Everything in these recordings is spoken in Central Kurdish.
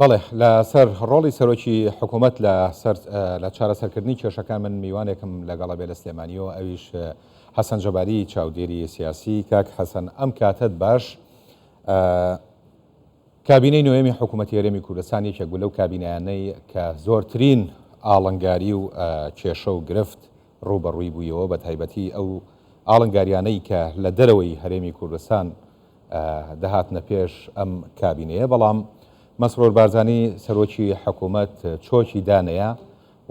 بەڵێ لە سەر ڕۆڵی سەرۆکی حکوومەت لە سەر لە چارەسەرکردنی کێشەکان من میوانێکم لەگەڵە بێ لە سلێمانیەوە ئەویش حەسەن جەباری چاودێری سیاسی کاک حەسەن ئەم کاتەت باش کابینەی نۆیەمی حکوومەتی هەرێمی کوردستان یەکێک بوو لەو کابینایانەی کە زۆرترین ئاڵنگاری و کێشە و گرفت ڕووبەڕووی بوویەوە بە تایبەتی ئەو ئاڵنگاریانەی کە لە دەرەوەی هەرێمی کوردستان دەهاتنە پێش ئەم کابینەیە، بەڵام مەسرور بارزانی سەرۆکی حکوومەت چۆکی دانەیە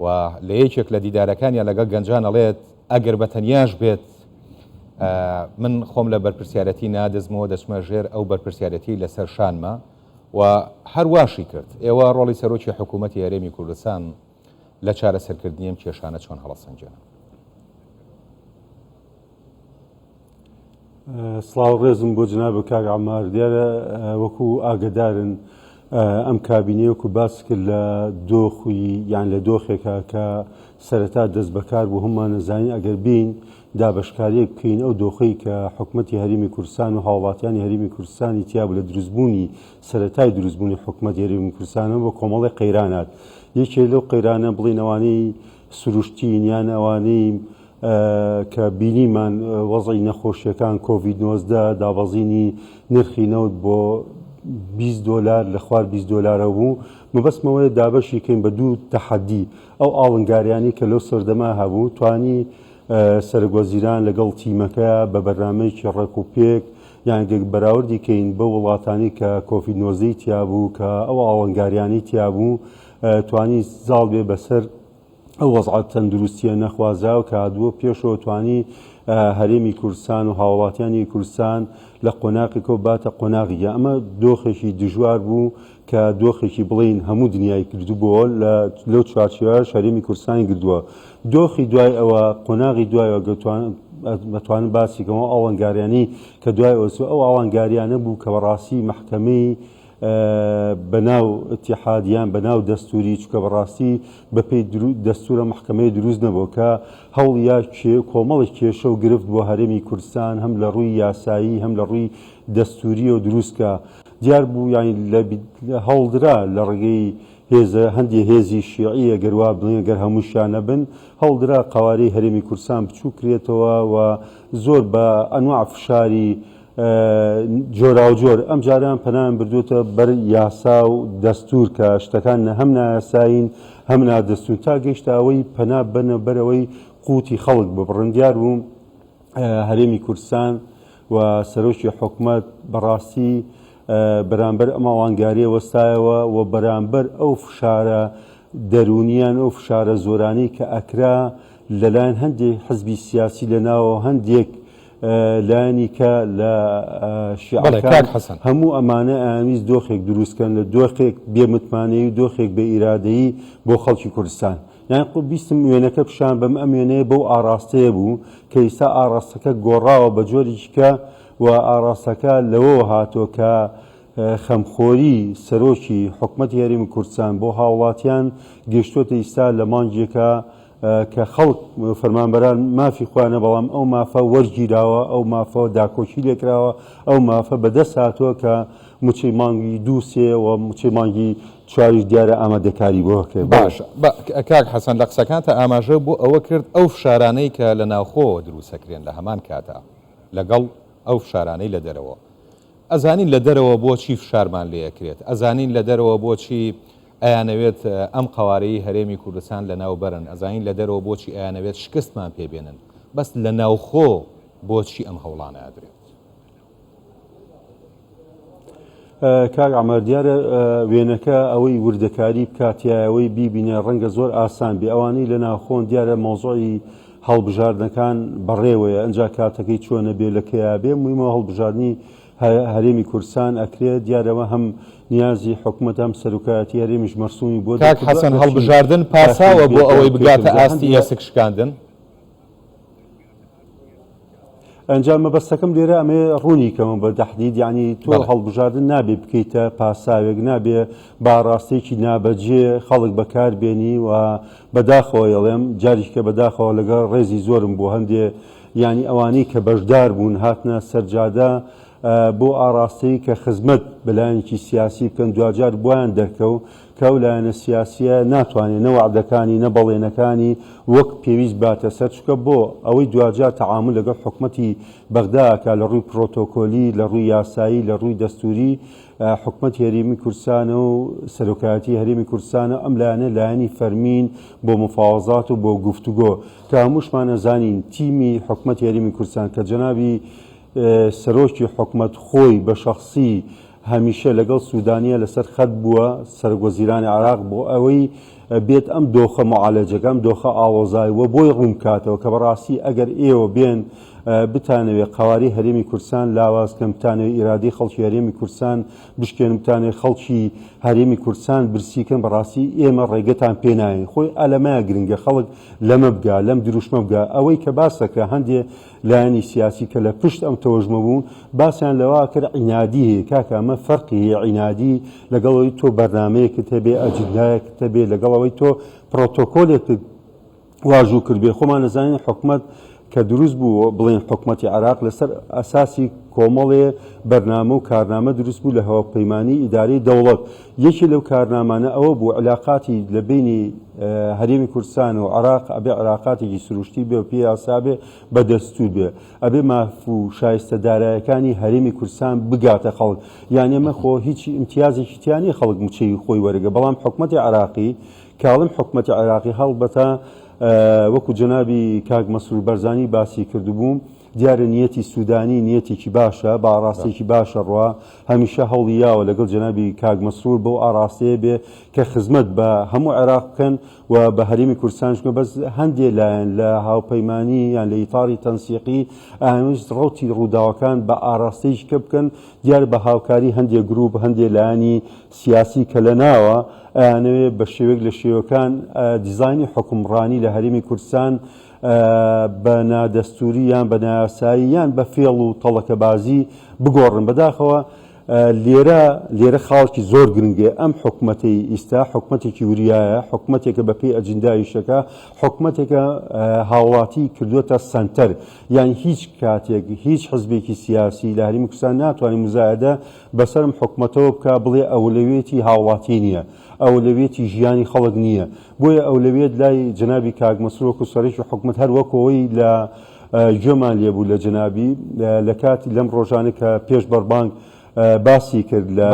و لە یەکێک لە دیدارەکانیان لەگەڵ گەنجان ئەڵێت ئەگەر بە تەنیاش بێت من خۆم لە بەرپرسیارەتی نادزمەوە دەچمە ژێر ئەو بەرپرسیارەتی لەسەر شانمە و هەرواشی کرد. ئێوە ڕۆڵی سەرۆکی حکوومەتی هەرێمی کوردستان لە چارەسەرکردنی ئەم کێشانە چۆن هەڵەسەنگێنن؟ سڵاو ڕێزم بۆ جنابت کاک عەمار دیارە وەکو ئاگەدارن ئەم کابینەیە وەکو باس کرد لە دۆخی یان لە دۆخێکە کە سەرەتا دەست بەکار بوو هەموومان نەزانین ئەگەر بین دابەشکاریەک بکەین ئەو دۆخەی کە حکومەتی هەرێمی کوردستان و هاوڵاتیانی هەرێمی کوردستانی تیا بوو لە دروستبوونی سەرەتای دروستبوونی حکومەتی هەرێمی کوردستانەوە بە کۆمەڵی قەیرانات یەکێ لەو قەیرانە بڵین ئەوانەی سروشتین یان ئەوانەی کە بینیمان وەزعی نەخۆشیەکان کۆڤید 19 دابەزینی نرخی نەوت بۆ 20 دۆلار لە خوار 20 دۆلارەوە بوو مەبەستمەوەیە دابەشی کەین بە دوو تەحەدی ئەو ئاڵنگاریانی کە لەو سەردەما هەبوو توانی سەرۆکوەزیران لەگەڵ تیمەکە بە بەرنامەیەکی ڕێک و پێک یان گەر بەراوردی کەین بە وڵاتانی کە کۆڤید 19 تیا بوو کە ئەو ئاڵنگاریانی تیا بوو توانی زاڵ بێ بەسەر ئەو وەزعە تەندروستیە نەخوازراوە کە هاتبووە پێشەوە توانی هەرێمی کوردستان و هاوڵاتیانی کوردستان لە قۆناغێکەوە باتە قۆناغیە ئەمە دۆخێکی دژوار بوو کە دۆخێکی بڵین هەموو دنیای کردبووە لەو چوارچێوەش هەرێمی کوردستانی گردووە دۆخی دوای ئەوە قۆناغی دوایەوە دەتوانم باسی کەمەوە ئاڵنگاریانی کە دوای ئەوە ئەو ئاڵنگاریانە بوو کە بەڕاستی مەحکەمەی بەناو ئیتیحاد یان بەناو دەستوری چونکە بەڕاستی بەپێی دەستورە مەحکەمەیە دروست نەبووە کە هەوڵ یا کۆمەڵێک کێشە و گرفت بۆ هەرێمی کوردستان هەم لە ڕووی یاسایی هەم لە ڕووی دەستوریەوە دروست کە دیار بوو یانی هەوڵدرا لە ڕێگەی هێزە هەندێ هێزی شیعی ئەگەر وا بڵێن گەر هەمووشیان نەبن هەوڵدرا قەوارەی هەرێمی کوردستان بچووک کرێتەوە و زۆر بە ئەنواع فشاری جۆراوجۆر، ئەمجارەیان پەنایان بردووەتە بەر یاسا و دەستوور کە شتەکان هەم نایاسایین هەم نادەستوور تا گەیشتە ئەوەی پەنا ببەنە بەر ئەوەی قوتی خەڵک ببڕن. دیار بوو هەرێمی کوردستان و سەرۆکی حکومەت بەڕاستی بەرامبەر ئەم ئاڵنگارییە وەستایەوە و بەرامبەر ئەو فشارە دەروونیان ئەو فشارە زۆرانەی کە ئەکرا لەلایەن هەندێک حزبی سیاسی لە ناوەوە هەندێک لایەنی کە لە شیعەکان هەموو ئەمانە ئەیانویست دۆخێک دروست کەن لە دۆخێک بێ متمانەیی و دۆخێک بێ ئیرادەیی بۆ خەڵکی کوردستان. یان بیستم وێنەکە پیشان بەم ئەم وێنەیە بەو ئاڕاستەیە بوو کە ئیستا ئاڕاستەکە گۆڕاوە بە جۆرێکی کە و ئاڕاستەکە لەوەوە هاتووە کە خەمخۆری سەرۆکی حکومەتی هەرێمی کوردستان بۆ هاوڵاتیان گەیشتووەتە ئیستا لە مانگێکا کە خەڵک فەرمانبەران مافی خۆیانە بەڵام ئەو مافە وەرگیراوە ئەو مافە داکۆکی لێکراوە ئەو مافە بەدەست هاتووە کە موچەی مانگی دوو سێ و موچەی مانگی چواریش دیارە ئامادەکاری بۆ کرێت. باشە کاک حەسەن لە قسەکانتا ئاماژە بۆ ئەوە کرد ئەو فشارانەی کە لە ناوخۆوە دروستەکرێن لە هەمان کاتا لەگەڵ ئەو فشارانەی لە دەرەوە ئەزانین لە دەرەوە بۆچی فشارمان لێ ئەکرێت، ئەزانین لە دەرەوە بۆچی ئەیانەوێت ئەم قەوارەی هەرێمی کوردستان لەناو بەرن، ئەزانین لە دەرەوە بۆچی ئەیانەوێت شکستمان پێ بێنن، بەس لە ناوخۆ بۆچی ئەم هەوڵانە ئەدرێت؟ کاک عەمار دیارە وێنەکە ئەوەی وردەکاری بکات یا ئەوەی بیبینێ ڕەنگە زۆر ئاسان بێ ئەوانەی لە ناوخۆن دیارە مەوزوعی هەڵبژاردنەکان بەڕێوەیە ئەنجا کاتەکەی چۆنە بێ لە کەیا بێ مویمە هەڵبژاردنی هەرێمی کوردستان ئەکرێ دیارەوە هەم نیازی حکومەت هەم سەرۆکایەتی هەرێمیش مەرسومی بۆ کاک حەسەن هەڵبژاردن پاساوە بۆ ئەوەی بگاتە ئاستی ئێسک شکاندن؟ ئەنجا مەبەستەکەم لێرە ئەمەیە ڕوونی کەمەوە بە تەحدید یعنی تۆ هەڵبژاردن نابێ بکەیتە پاساوێک نابێ بە ڕاستێکی نابەجێ خەڵک بەکار بێنی و بەداخەوە یڵێم جاریشکە بەداخەوە لەگەڵ ڕێزی زۆرم بۆ هەندێ یعنی ئەوانەی کە بەشدار بوون هاتنە سەرجادە. بۆ ئاڕاستەی کە خزمەت بە لایەنێکی سیاسی بکەن دواجار بۆیان دەرکەوت کە ئەو لایەنە سیاسیە ناتوانێ نە وەعدەکانی نە بەڵێنەکانی وەک پێویست باتە سەر چونکە بۆ ئەوەی دواجار تەعامول لەگەڵ حکومەتی بەغدا ئەکا لە ڕووی پرۆتۆکۆلی لە ڕووی یاسایی لە ڕووی دەستوری حکومەتی هەرێمی کوردستانە و سەرۆکایەتی هەرێمی کوردستانە ئەم لایەنە لایەنی فەرمین بۆ مفاوەزات و بۆ گفتوگۆ کە هەمووشمان ئەزانین تیمی حکومەتی هەرێمی کوردستان کە جەنابی سەرۆکی حکومەت خۆی بە شەخسی هەمیشە لەگەڵ سودانیە لەسەر خەت بووە، سەرۆک وەزیرانی عێراق بۆ ئەوەی بێت ئەم دۆخە معالەجەکە، ئەم دۆخە ئاڵۆزایوە بۆی ڕوون بکاتەوە کە بەڕاستی ئەگەر ئێوە بێن بتانەوێ قەوارەی هەرێمی کوردستان لاواز کەن، بتانەوێ ئیرادەی خەڵکی هەرێمی کوردستان بشکێنن، بتانەوێ خەڵکی هەرێمی کوردستان برسی کەن، بەڕاستی ئێمە ڕێگەتان پێ نایەین. خۆی ئەلەمەیە گرنگە خەڵک لەمە بگا، لەم دروشمە بگا. ئەوەی کە باس دەکرا هەندێ لایەنی سیاسی کە لە پشت ئەم تەوژمە بوون باسیان لەوە کرد عینادی هەیە کاکە ئەمە فەرقی هەیە عینادی لەگەڵ ئەوەی تۆ بەرنامەیەکت هەبێ ئەجندایەکت هەبێ لەگەڵ ئەوەی تۆ پرۆتۆکۆلێکت واژوو کردبێ خۆمان ئەزانین حکومەت کە دروست بوو بڵێن حکومەتی عێراق لەسەر ئەساسی کۆمەڵێ بەرنامە و کارنامە دروست بوو لە هاوپەیمانی ئیدارەی دەوڵەت یەکێ لەو کارنامانە ئەوە بوو علاقاتی لە بینی هەرێمی کوردستان و عێراق ئەبێ علاقاتێکی سروشتی بێ و پێ یاسا بێ بە دەستوور بێ ئەبێ ماف و شایستە دارایەکانی هەرێمی کوردستان بگاتە خەڵک یان ئێمە خۆ هیچ ئیمتیازێکی تیا نییە خەڵک مووچەی خۆی وەرگە بەڵام حکومەتی عێراقی کاڵم حکومەتی عێراقی هەڵبەتە وەکو جەنابی کاک مەسرور بەرزانی باسی کردبوو دیارە نیەتی سودانی نیەتێکی باشە، بە ئاڕاستەیەکی باشە ڕوا، هەمیشە هەوڵی یاوە لەگەڵ جەنابی کاک مەسرور بەو ئاڕاستەیە بێ کە خزمەت بە هەموو عێراق بکەن و بە هەرێمی کوردستانیش بکەن، بەس هەندێ لایەن لە هاوپەیمانی یان لە ئیتاڕی تەنسیقی ئەیانویست ڕەوتی ڕووداوەکان بە ئاڕاستەیەکی کە بکەن، دیارە بە هاوکاری هەندێ گروپ هەندێ لایەنی سیاسی کە لە ناوە ئەیانەوێ بە شێوەیەک لە شێوەکان دیزاینی حوکمڕانی لە هەرێمی کوردستان بە نادەستووری یان بە نایاسایی یان بە فێڵ و تەڵەکەبازی بگۆڕن. بەداخەوە لێرە لێرە خاڵکی زۆر گرنگە ئەم حکومەتەی ئیستا حکومەتێکی وریایە، حکومەتێکە بە پێی ئەجندا ئیشەکە، حکومەتێکە هاوڵاتی کردووەتە سەنتەر، یان هیچ کاتێک هیچ حزبێکی سیاسی لە هەرێمی کوردستان ناتوانێت مزایەدە بەسەر ئەم حکومەتەوە بکا بڵێ ئەولەویەتی هاوڵاتی نییە. ئەولەویەتی ژیانی خەڵک نییە بۆیە ئەولەویەت لای جەنابی کاک مەسرور وەکو سەرۆکی حکومەت هەر وەکو ئەوەی لە گوێمان لێبوو لە جەنابی لە کاتی لەم ڕۆژانە کە پێش بەربانگ باسی کرد لە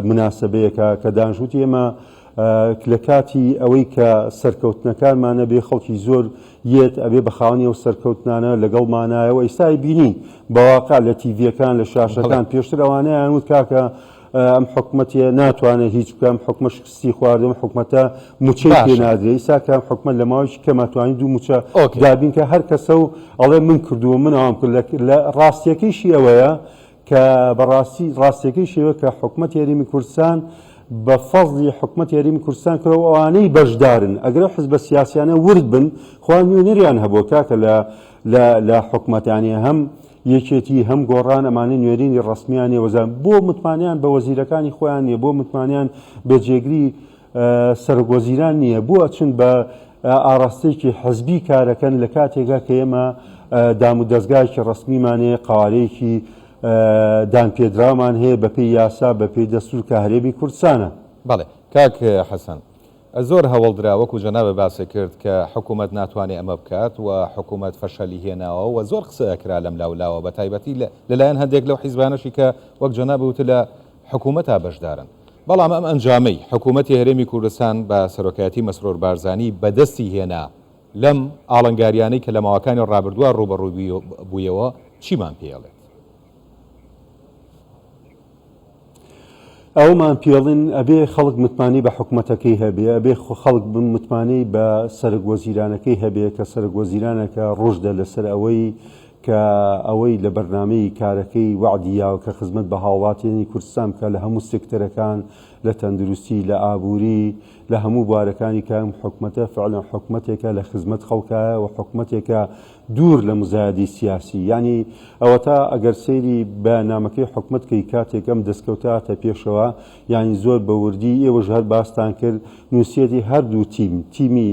مناسبەیەکە کە دانشوتی ئێمە لە کاتی ئەوەی کە سەرکەوتنەکانمانە بێ خەڵکی زۆر یەت ئەبێ بە خاوەنی ئەو سەرکەوتنانە لەگەڵمانایەوە ئیستای بینین بەواقع لە تیڤیەکان لە شاشەکان پێشتر ئەوانەیان وت کاکە ئەم حکومەتە ناتوانێت هیچ بکە ئەم حکومە شکستی خواردوە ئەم حکومەتە موچەی پێ نادرێ ئیسا کە ئەم حکومەت لە ماوەیەکی کەما توانی دوو موچە دابین کە هەر کەسە و ئەڵێ من کردووە من ئەوام کرد لە ڕاستیەکەیشی ئەوەیە کە بەڕاستی ڕاستیەکەی شێوە کە حکومەت هەرێمی کوردستان بە فەزلی حکومەت هەرێمی کوردستان کرا و ئەوانەی بەشدارن ئەگەر ئەو حزبە سیاسیانە ورد بن خوا نوێنەریان هەبووە کاکە لە لە لە حکومەتانی هەم یەکێتی هەم گۆڕان ئەمانە نوێرینی ڕەسمیان نیە وەزان بۆ متمانەیان بە وەزیرەکانی خۆیان نیە بۆ متمانەیان بە جێگری سەرۆک وەزیران نیە بۆ ئەچن بە ئاراستەیەکی حزبی کارەکەن لە کاتێکا کە ئێمە دام و دەستگایەکی ڕەسمیمان هەیە قوارەیەکی دانپێدراومان هەیە بەپێی یاسا بەپێی دەستور کە هەرێمی کوردستانە. بەڵێ کاک حەسەن زۆر هەوڵ درا وەکو جەنابت باست کرد کە حکومەت ناتوانێ ئەمە بکات و حکومەت فەشەلی هێناوە و زۆر قسە ئەکرا لەم لاو لاوە بە تایبەتی لەلایەن هەندێک لەو حیزبانەشی کە وەک جەنابت وتت لە حکومەتا بەشدارن بەڵام ئەم ئەنجامەی حکومەتی هەرێمی کوردستان بە سەرۆکایەتی مەسرور بارزانی بەدەستی هێنا لەم ئاڵنگاریانەی کە لە ماوەکانی ڕابردووە ڕووبەڕووی بوویەوە چیمان پێ ئەڵێت؟ ئەوەمان پێڵن ئەبێ خەڵک متمانەی بە حکومەتەکەی هەبێ ئەبێ خەڵک متمانەی بە سەرک وەزیرانەکەی هەبێ کە سەرک وەزیرانەکە ڕژدە لەسەر ئەوەی کە ئەوەی لە بەرنامەی کارەکەی وەعدی یاوە کە خزمەت بە هاوڵاتیانی کوردستان بکە لە هەموو سێکتەرەکان لە تەندروستی لە ئابووری لە هەموو بوارەکانی کە ئەم حکومەتە فعلا حکومەتێکە لە خزمەت خەڵکایە و حکومەتێکە دوور لە مزایەدەی سیاسی یانی ئەوەتا ئەگەر سەیری بەیاننامەکەی حکومەت کەی کاتێک ئەم دەستکەوتە هاتە پێشەوە یانی زۆر بە وردی ئێوەش هەر باستان کرد نووسیەتی هەردوو تیم تیمی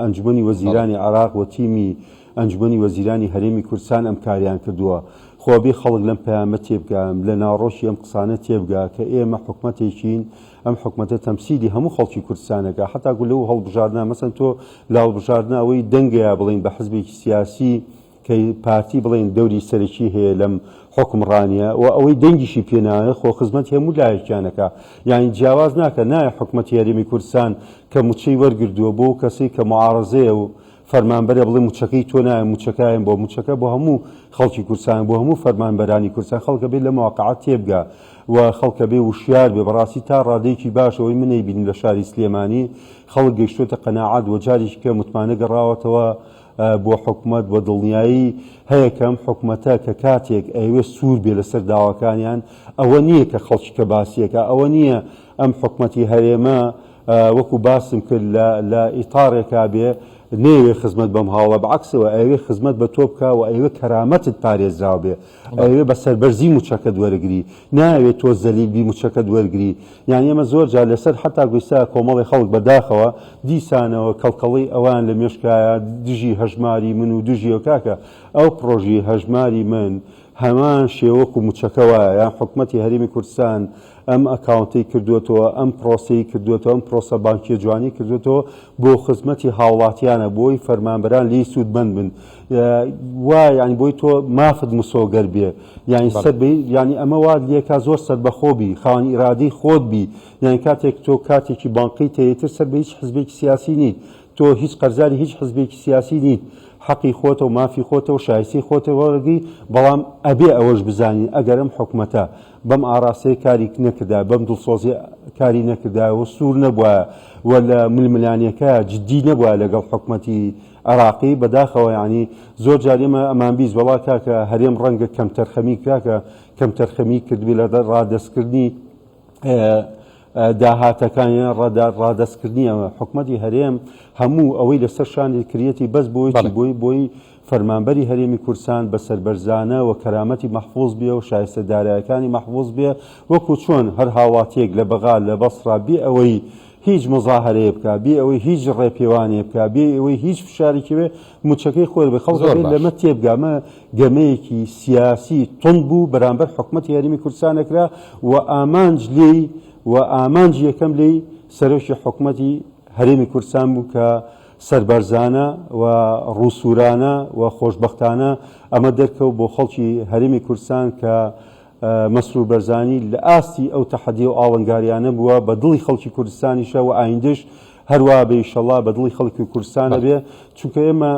ئەنجومەنی وەزیرانی عێراق و تیمی ئەنجومەنی وەزیرانی هەرێمی کوردستان ئەم کاریان کردووە. خۆ ئەبێ خەڵک لەم پەیامە تێبگا، لە ناوەڕۆکی ئەم قسانە تێبگا کە ئێمە حکومەتێکین، ئەم حکومەتە تەمسیلی هەموو خەڵکی کوردستان ئەکا، حەتاکو لەو هەڵبژاردنە مەسەن تۆ لە هەڵبژاردنە ئەوەی دەنگەیە بڵێین بە حزبێکی سیاسی کە پارتی بڵێین دەوری سەرەکی هەیە لەم حوکمڕانیە و ئەوەی دەنگیشی پێ نایە خۆ خزمەتی هەموو لایەکیان ئەکا یانی جیاواز ناکا نایە حکومەتی هەرێمی کوردستان کە موچەی وەرگردووە بۆ کەسەی کە معارەزەیە و فەرمانبەرە بڵێ موچەکەی تۆ نایە موچەکایەم بۆ موچەکە بۆ هەموو خەڵکی کوردستان بۆ هەموو فەرمانبەرانی کوردستان خەڵکە بێ لەم واقعە تێبگا و خەڵکە بێ وشیار بێ بەڕاستی تا ڕادەیەکی باش ئەوەی من نەیبینم لە شاری سلێمانی خەڵک گەیشتۆتە قەناعەت و جارێکی کە متمانە گەڕاوەتەوە بۆ حکومەت و دڵنیایی هەیە کە ئەم حکومەتە کە کاتێک ئەیەوێ سوور بێ لەسەر داواکانیان ئەوە نییە کە خەڵکی کە باسیەکە ئەوە نییە ئەم حکومەتی هەرێمە وەکو باسم کرد لە لە ئیتاڕێکا بێ نەیەوێ خزمەت بەم هاوڵە بەعەکسەوە ئەیەوێ خزمەت بە تۆ بکا و ئەیەوێ کەرامەتت پارێزراو بێ ئەیەوێ بە سەربەرزی موچەکەت وەرگری نایەوێ تۆ زەلیل بی موچەکەت وەرگری یانی ئێمە زۆر جار لەسەر حەتا گویستا کۆمەڵی خەڵک بە داخەوە دیسانەوە کەڵکەڵەی ئەوان لە مێشکایە دژی هەژماری من و دژی ئەو کاکە ئەو پڕۆژی هەژماری من هەمان شێوە وەکو موچەکە وایە یان حکومەتی هەرێمی کوردستان ئەم ئەکاونتەی کردووەتەوە، ئەم پرۆسەی کردووەتەوە، ئەم پرۆسە بانکیە جوانەی کردووەتەوە بۆ خزمەتی هاوڵاتیانە، بۆی فەرمانبەران لێی سوودمەند بن، وا یانی بۆی تۆ مافت مسۆگەر بێ، یانی سەر بە یانی ئەمە وات لێکا زۆر سەربەخۆ بی، خاوەن ئیرادەی خۆت بی، یانی کاتێک تۆ کارتێکی بانقیت هەیە ئیتر سەر بە هیچ حزبێکی سیاسی نیت، تۆ هیچ قەرزاری هیچ حزبێکی سیاسی نیت، حەقی خۆتە و مافی خۆتە و شایستەی خۆتە وەرەگری، بەڵام ئەبێ ئەوەش بزانین ئەگەر ئەم حکومەتە بەم ئاڕاستەیە کاری نەکردایە، بەم دڵسۆزیە کاری نەکردایە و سوور نەبوایە و لە ململانێکە جدی نەبوایە لەگەڵ حکومەتی عێراقی، بەداخەوە یانی زۆر جار ئێمە ئەمانبیست وەڵا کاکە هەرێم ڕەنگە کەمتەرخەمی کاکە کەمتەرخەمی کردبێ لە ڕادەستکردنی داهاتەکان یان ڕادەستکردنی ئەمە حکومەتی هەرێم هەموو ئەوەی لەسەر شانی کریەتی بەس بۆی چی بۆی بۆی فەرمانبەری هەرێمی کوردستان بە سەربەرزانە و کەرامەتی مەحفوز بێ و شایستە دارایەکانی مەحفوز بێ وەکو چۆن هەر هاوڵاتیەک لە بەغا لە بەسڕا بێ ئەوەی هیچ مزاهرەیە بکا بێ ئەوەی هیچ ڕێپێوانێ بکا بێ ئەوەی هیچ فشارێکی بێ موچەکەی خۆی بێ خەڵک زۆر بێ باش. لەمە تێبگا ئەمە گەمەیەکی سیاسی توند بوو بەرامبەر حکومەتی هەرێمی کوردستان ئەکرا و ئامانج لێی و ئامانجی یەکەم لێی سەرۆکی حکومەتی هەرێمی کوردستان بوو کە سەربەرزانە و ڕووسوورانە و خۆشبەختانە ئەمە دەرکەوت بۆ خەڵکی هەرێمی کوردستان کە مەسرور بەرزانی لە ئاستی ئەو تەحەدی و ئاڵنگاریانە بووە بە دڵی خەڵکی کوردستانیشە و ئایندەش هەروا بێ ئیشەڵا بە دڵی خەڵکی کوردستانە بێ چونکە ئێمە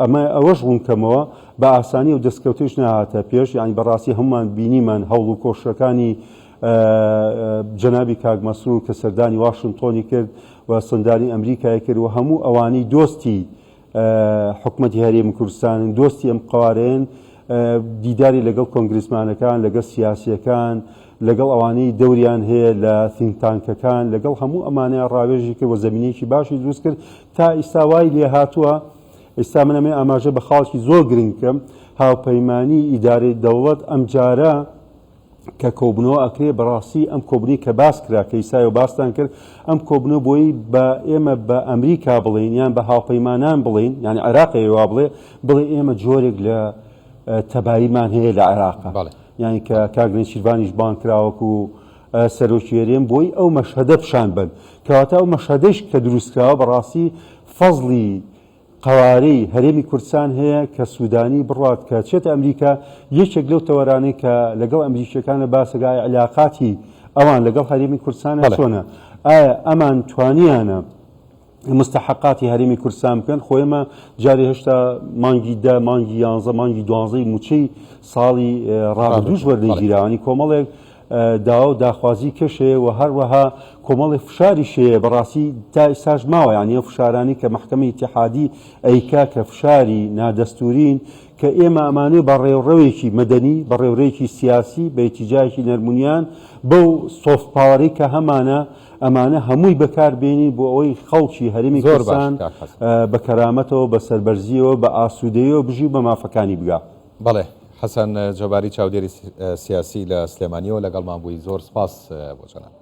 ئەمە ئەوەش ڕوون کەمەوە بە ئاسانی و دەستکەوتیش نەهاتە پێش یانی بەڕاستی هەمومان بینیمان هەوڵ و کۆششەکانی جەنابی کاک مەسرور کە سەردانی واشنتۆنی کرد و سەندانی ئەمریکای کرد و هەموو ئەوانەی دۆستی حکومەتی هەرێمی کوردستانن دۆستی ئەم قوارەیەن دیداری لەگەڵ کۆنگرسمانەکان لەگەڵ سیاسیەکان لەگەڵ ئەوانەی دەوریان هەیە لە think tank ەکان لەگەڵ هەموو ئەمانەیان ڕاوێژی کرد و زەمینەیەکی باشی دروست کرد تا ئیستا وای لێ هاتووە ئیستا من ئەمەی ئاماژە بە خاڵکی زۆر گرنگ بکەم هاوپەیمانی ئیدارەی دەوڵەت ئەمجارە کە کۆبنەوە ئەکرێ بەڕاستی ئەم کۆبنی کە باس کرا کە ئیسایۆ باستان کرد ئەم کۆبنە بۆی بە ئێمە بە ئەمریکا بڵین یان بە هاوپەیمانان بڵین یان عێراق وا بڵێ بڵێ ئێمە جۆرێک لە تەباییمان هەیە لە عێراق یانی کە کاک نێچیرڤانیش بانگ کرا وەکو سەرۆکی هەرێم بۆی ئەو مەشهەدە پیشان بەن کەواتە ئەو مەشهەدەیش کە دروست کراوە بەڕاستی فەزڵی قەوارەی هەرێمی کوردستان هەیە کە سوودانی بڕوات کە چێتە ئەمریکا یەکێک لەو تەوەرانەی کە لەگەڵ ئەمریکیەکانە باسەکە ئایا علاقاتی ئەوان لەگەڵ هەرێمی کوردستانە چۆنە ئایا ئەمان توانیانە مستحقاتی هەرێمی کوردستان بکەن خۆ ئێمە جارێ هێشتا مانگی دە مانگی یانزە مانگی دوانزەی موچەی ساڵی ڕابردووش وەرنەگیراوانی کۆمەڵێک داوا و داخوازی کەش هەیە و هەروەها کۆمەڵێک فشاریش هەیە بەڕاستی تا ئێستاش ماوە یانی ئەو فشارانەی کە مەحکەمەی ئیتیحادی ئەیکا کە فشاری نادەستورین کە ئێمە ئەمانەوێ بە ڕێوڕەوێکی مەدەنی بە ڕێورەیەکی سیاسی بە ئیتیجاهێکی نەرمونیان بەو soft power ەی کە هەمانە ئەمانە هەمووی بەکار بێنین بۆ ئەوەی خەڵکی هەرێمی زۆر باش کوردستان کاک حەسەن. بە کەرامەتەوە بە سەربەرزییەوە بە ئاسوودەییەوە بژی و بە مافەکانی بگا. بەڵێ حەسەن جەباری چاودێری سیاسی لە سلێمانیەوە لەگەڵمان بووی زۆر سپاس بۆ جەنابت.